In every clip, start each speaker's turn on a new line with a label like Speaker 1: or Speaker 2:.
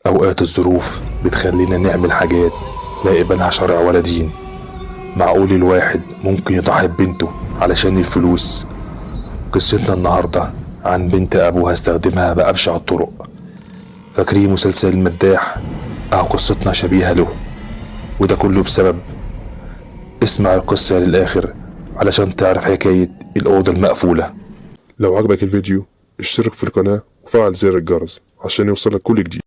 Speaker 1: أوقات الظروف بتخلينا نعمل حاجات لا يقبلها شرع ولا دين. معقول الواحد ممكن يضحي ببنته علشان الفلوس؟ قصتنا النهاردة عن بنت أبوها استخدمها بأبشع الطرق. فاكرين مسلسل المداح؟ أهو قصتنا شبيهة له، وده كله بسبب. اسمع القصة للآخر علشان تعرف حكاية الأوضة المقفولة.
Speaker 2: لو عجبك الفيديو اشترك في القناة وفعل زر الجرس عشان يوصلك كل جديد.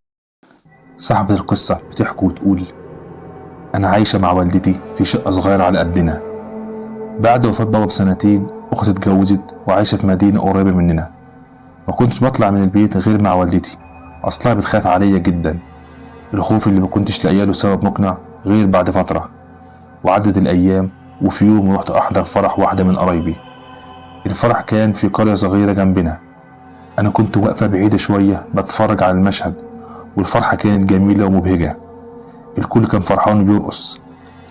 Speaker 1: صاحبة القصة بتحكي وتقول: أنا عايشة مع والدتي في شقة صغيرة على قدنا. بعد وفاة بابا بسنتين أختي اتجوزت وعايشة في مدينة قريبة مننا. ما كنتش بطلع من البيت غير مع والدتي، أصلها بتخاف عليا جدا، الخوف اللي ما كنتش لاقيه له سبب مقنع غير بعد فترة. وعدت الأيام، وفي يوم رحت أحضر فرح واحدة من قرايبي. الفرح كان في قرية صغيرة جنبنا. أنا كنت واقفة بعيدة شوية بتفرج على المشهد، والفرحة كانت جميلة ومبهجة، الكل كان فرحان وبيرقص.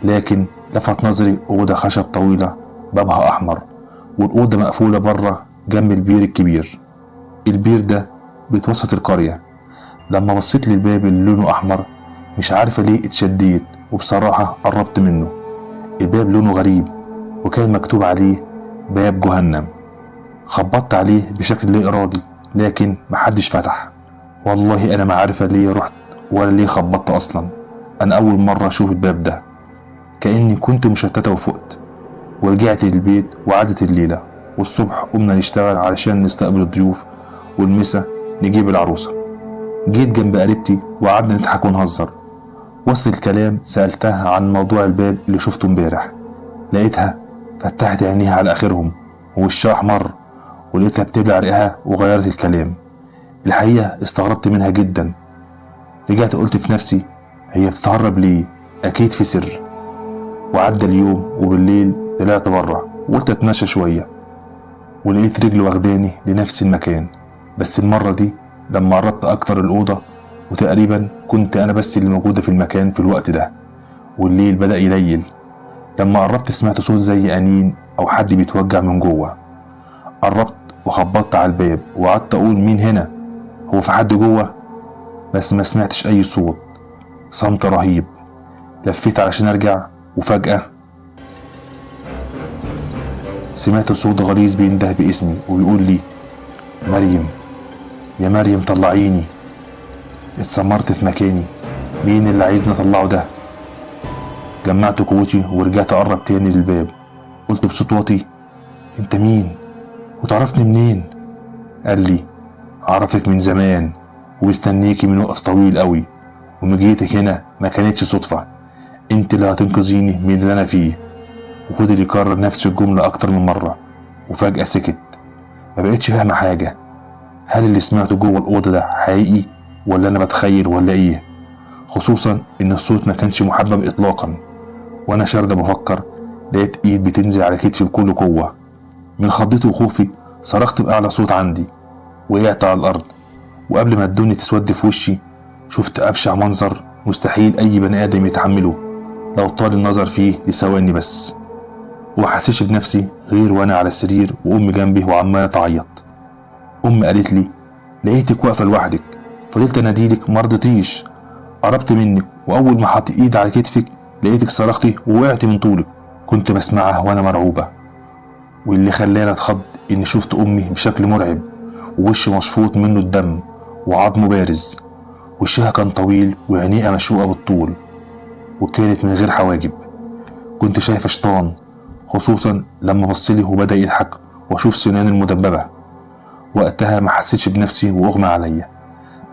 Speaker 1: لكن لفت نظري أوضة خشب طويلة بابها أحمر، والأوضة مقفولة بره جنب البير الكبير. البير ده بيتوسط القرية. لما بصيت للباب اللي لونه أحمر مش عارفة ليه اتشديت، وبصراحة قربت منه. الباب لونه غريب وكان مكتوب عليه باب جهنم. خبطت عليه بشكل لا إرادي، لكن محدش فتح. والله أنا ما عارفة ليه رحت ولا ليه خبطت أصلا، أنا أول مرة أشوف الباب ده. كأني كنت مشتتة وفقت. ورجعت للبيت وعدت الليلة، والصبح قمنا نشتغل علشان نستقبل الضيوف، والمسا نجيب العروسة. جيت جنب قريبتي وقعدنا نضحك ونهزر. وسط الكلام سألتها عن موضوع الباب اللي شفته امبارح. لقيتها فتحت عينيها على آخرهم ووشها أحمر، ولقيتها بتبلع ريقها وغيرت الكلام. الحقيقة استغربت منها جدا. رجعت قلت في نفسي: هي بتتهرب ليه؟ أكيد في سر. وعدى اليوم، وبالليل طلعت بره وقلت اتمشى شوية، ولقيت رجل واخداني لنفس المكان، بس المرة دي لما قربت أكتر الأوضة، وتقريبا كنت أنا بس اللي موجودة في المكان في الوقت ده، والليل بدأ يليل. لما قربت سمعت صوت زي أنين أو حد بيتوجع من جوه. قربت وخبطت على الباب وقعدت أقول: مين هنا؟ هو في حد جوه؟ بس ما سمعتش أي صوت، صمت رهيب. لفيت علشان أرجع، وفجأة سمعت صوت غليظ بينده باسمي وبيقول لي: مريم، يا مريم طلعيني. اتسمرت في مكاني، مين اللي عايزني اطلعه ده؟ جمعت قوتي ورجعت اقرب تاني للباب. قلت بصوت واطي: انت مين وتعرفني منين؟ قال لي: اعرفك من زمان ومستنيكي من وقت طويل قوي، ومجيتك هنا ما كانتش صدفة، انت اللي هتنقذيني من اللي انا فيه. وفضل يكرر نفس الجملة اكتر من مرة، وفجأة سكت. ما بقتش فاهمة حاجة. هل اللي سمعته جوه الأوضة ده حقيقي ولا أنا بتخيل ولا إيه؟ خصوصا إن الصوت ما كانش محبب إطلاقا. وأنا شاردة بفكر لقيت إيد بتنزل على كتفي بكل قوة. من خضتي وخوفي صرخت بأعلى صوت عندي، وقعت على الأرض. وقبل ما الدنيا تسود في وشي شفت أبشع منظر مستحيل أي بني آدم يتحمله لو طال النظر فيه لثواني بس. وما حسيتش بنفسي غير وأنا على السرير وأمي جنبي وعمالة تعيط. أمي قالت لي: لقيتك واقفة لوحدك، فضلت أناديلك ما رضيتيش، قربت منك وأول ما حطيت إيدي على كتفك لقيتك صرختي ووقعتي من طولك. كنت بسمعها وأنا مرعوبة، واللي خلاني أتخض إني شفت أمي بشكل مرعب، ووش مشفوط منه الدم وعظمه بارز، وشها كان طويل وعينيها مشقوقة بالطول، وكانت من غير حواجب. كنت شايفة شيطان، خصوصا لما بصلي وبدأ يضحك وأشوف سنانه المدببة. وقتها ما حسيتش بنفسي وأغمى عليا،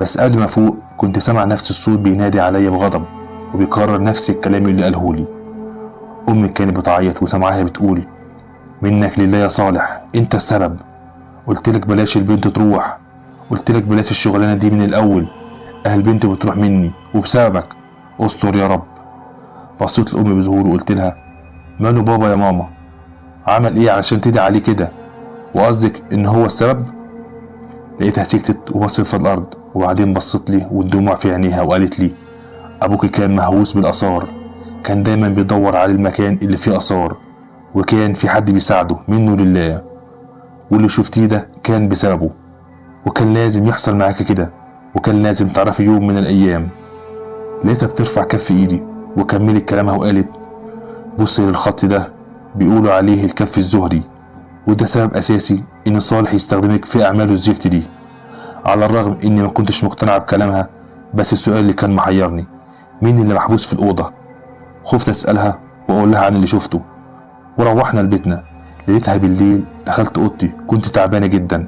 Speaker 1: بس قبل ما أفوق كنت سامع نفس الصوت بينادي عليا بغضب وبيكرر نفس الكلام اللي قاله لي. أمي كانت بتعيط وسامعاها بتقول: منك لله يا صالح، أنت السبب، قلتلك بلاش البنت تروح، قلتلك بلاش الشغلانة دي من الأول، أهل البنت بتروح مني وبسببك، استر يا رب. بصيت لأمي بذهول وقلت لها: ماله بابا يا ماما؟ عمل إيه علشان تدعي عليه كده؟ وقصدك إن هو السبب؟ لقيتها سكتت وبصت في الأرض، وبعدين بصت لي والدموع في عينيها وقالت لي: أبوك كان مهووس بالآثار، كان دايما بيدور على المكان اللي فيه آثار، وكان في حد بيساعده منه لله، واللي شفتيه ده كان بسببه، وكان لازم يحصل معاك كده، وكان لازم تعرفي يوم من الأيام. لقيتها بترفع كف إيدي وكملت كلامها وقالت بصي للخط ده، بيقولوا عليه الكف الزهري، وده سبب أساسي إن صالح يستخدمك في أعماله الزفت دي. على الرغم إني ما كنتش مقتنعة بكلامها، بس السؤال اللي كان محيرني مين اللي محبوس في الأوضة؟ خفت أسألها وأقول لها عن اللي شفته. وروحنا لبيتنا. لقيتها بالليل دخلت أوضتي، كنت تعبانة جدا،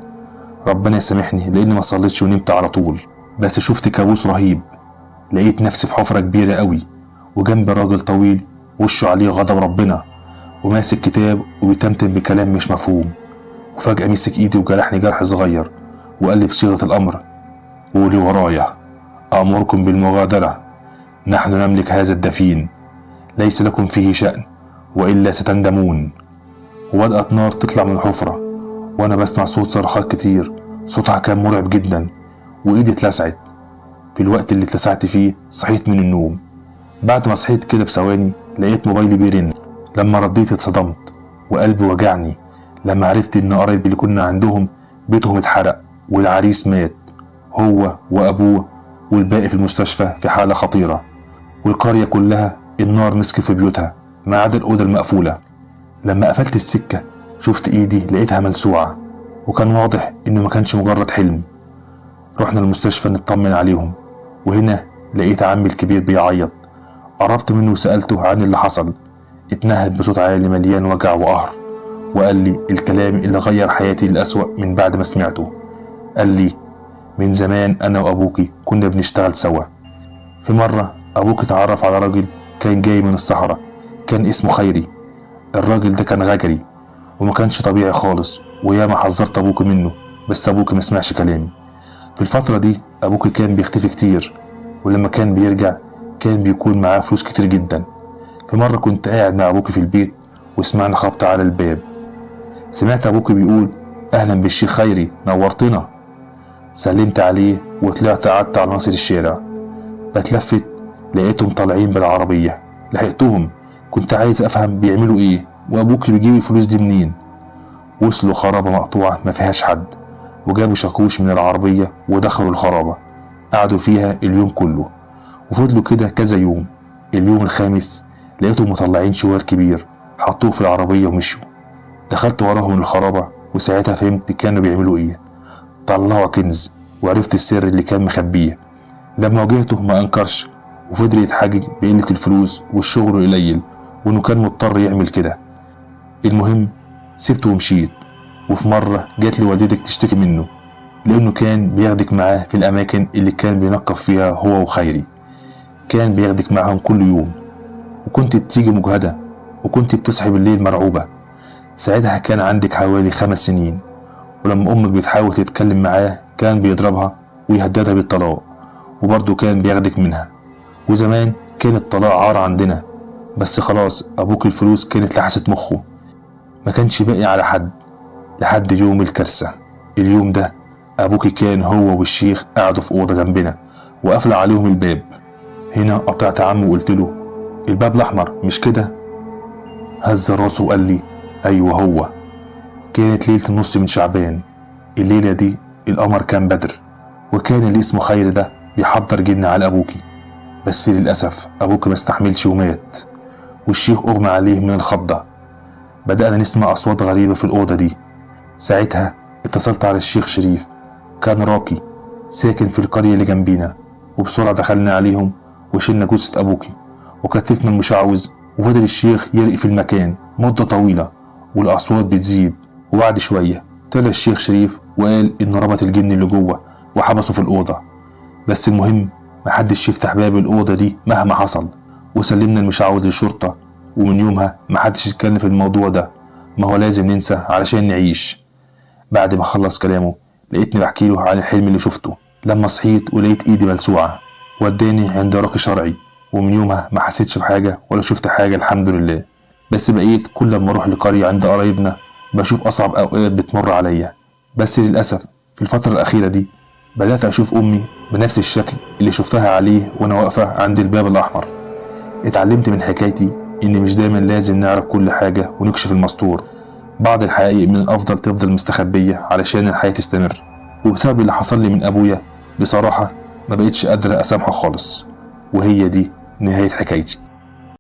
Speaker 1: ربنا يسامحني لأني ما صليتش ونمت على طول. بس شفت كابوس رهيب، لقيت نفسي في حفرة كبيرة قوي، وجنب راجل طويل وشه عليه غضب ربنا، وماسك كتاب وبيتمتم بكلام مش مفهوم. وفجأة مسك إيدي وجرحني جرح صغير، وقال لي بصيغة الأمر قولي ورايا، أأمركم بالمغادرة، نحن نملك هذا الدفين، ليس لكم فيه شأن وإلا ستندمون. وبدأت نار تطلع من الحفرة، وأنا بسمع صوت صرخات كتير، صوتها كان مرعب جدا، وإيدي اتلسعت. في الوقت اللي اتلسعت فيه صحيت من النوم. بعد ما صحيت كده بثواني لقيت موبايلي بيرن. لما رديت اتصدمت وقلبي وجعني لما عرفت إن قرايبي اللي كنا عندهم بيتهم اتحرق والعريس مات هو وأبوه، والباقي في المستشفى في حالة خطيرة، والقرية كلها النار مسكت في بيوتها ما عدا الأوضة المقفولة. لما قفلت السكة شفت إيدي لقيتها ملسوعة، وكان واضح إنه ما كانش مجرد حلم. رحنا المستشفى نطمن عليهم، وهنا لقيت عمي الكبير بيعيط. قربت منه وسألته عن اللي حصل. اتنهد بصوت عالي مليان وجع وقهر، وقال لي الكلام اللي غير حياتي للأسوأ من بعد ما سمعته. قال لي من زمان أنا وأبوكي كنا بنشتغل سوا. في مرة أبوك اتعرف على راجل كان جاي من الصحراء، كان اسمه خيري. الراجل ده كان غجري وما كانش طبيعي خالص، وياما حذرت أبوك منه، بس أبوك ما سمعش كلامي. في الفترة دي أبوك كان بيختفي كتير، ولما كان بيرجع كان بيكون معاه فلوس كتير جدا. في مرة كنت قاعد مع أبوك في البيت وسمعنا خبط على الباب. سمعت أبوك بيقول أهلا بالشيخ خيري، نورتنا. سلمت عليه وطلعت قعدت على ناصية الشارع. بتلفت لقيتهم طالعين بالعربية، لحقتهم. كنت عايز أفهم بيعملوا إيه وأبوك بيجيب الفلوس دي منين. وصلوا خرابة مقطوعة ما فيهاش حد، وجابوا شاكوش من العربية ودخلوا الخرابة، قعدوا فيها اليوم كله، وفضلوا كده كذا يوم. اليوم الخامس لقيتهم مطلعين شوال كبير حطوه في العربية ومشوا. دخلت وراهم الخرابة، وساعتها فهمت كانوا بيعملوا إيه. طلعوا كنز، وعرفت السر اللي كان مخبيه. لما واجهته ما أنكرش، وفضل يتحجج بقلة الفلوس والشغل القليل، وإنه كان مضطر يعمل كده. المهم سبته ومشيت. وفي مرة جات لي والدتك تشتكي منه، لأنه كان بياخدك معاه في الأماكن اللي كان بينقف فيها هو وخيري. كان بياخدك معاهم كل يوم، وكنت بتيجي مجهدة، وكنت بتصحي بالليل مرعوبة. ساعتها كان عندك حوالي 5 سنين، ولما أمك بتحاول تتكلم معاه كان بيضربها ويهددها بالطلاق، وبرضه كان بياخدك منها. وزمان كان الطلاق عار عندنا، بس خلاص أبوك الفلوس كانت لحست مخه، ما كانش باقي على حد لحد يوم الكارثة. اليوم ده أبوك كان هو والشيخ قعدوا في أوضة جنبنا وقفل عليهم الباب. هنا قطعت عمه وقلت له الباب الأحمر مش كده؟ هز راسه وقال لي أيوه هو. كانت ليلة النص من شعبان. الليلة دي القمر كان بدر، وكان اللي اسمه خير ده بيحضر جن على أبوكي، بس للأسف أبوك ما استحملش ومات، والشيخ أغمى عليه من الخضة. بدأنا نسمع أصوات غريبة في الأوضة دي. ساعتها اتصلت على الشيخ شريف، كان راقي ساكن في القرية اللي جنبينا، وبسرعة دخلنا عليهم وشلنا جثة أبوكي وكتفنا المشعوذ، وفضل الشيخ يرقي في المكان مدة طويلة والأصوات بتزيد. وبعد شوية طلع الشيخ شريف وقال إنه ربط الجن اللي جوه وحبسه في الأوضة، بس المهم محدش يفتح باب الأوضة دي مهما حصل. وسلمنا المشعوذ للشرطة، ومن يومها محدش اتكلم في الموضوع ده، ما هو لازم ننسى علشان نعيش. بعد ما خلص كلامه لقيتني بحكي له عن الحلم اللي شفته لما صحيت ولقيت ايدي ملسوعة. وداني عند راقي شرعي، ومن يومها ما حسيتش بحاجة ولا شفت حاجة الحمد لله. بس بقيت كل لما اروح لقرية عند قرايبنا بشوف اصعب اوقات بتمر عليا. بس للأسف في الفترة الأخيرة دي بدأت أشوف أمي بنفس الشكل اللي شفتها عليه وأنا واقفة عند الباب الأحمر. اتعلمت من حكايتي إن مش دايما لازم نعرف كل حاجة ونكشف المستور. بعض الحقائق من الأفضل تفضل مستخبية علشان الحياة تستمر. وبسبب اللي حصل لي من أبويا بصراحة ما بقتش قادرة أسامحه خالص. وهي دي نهاية حكايتي.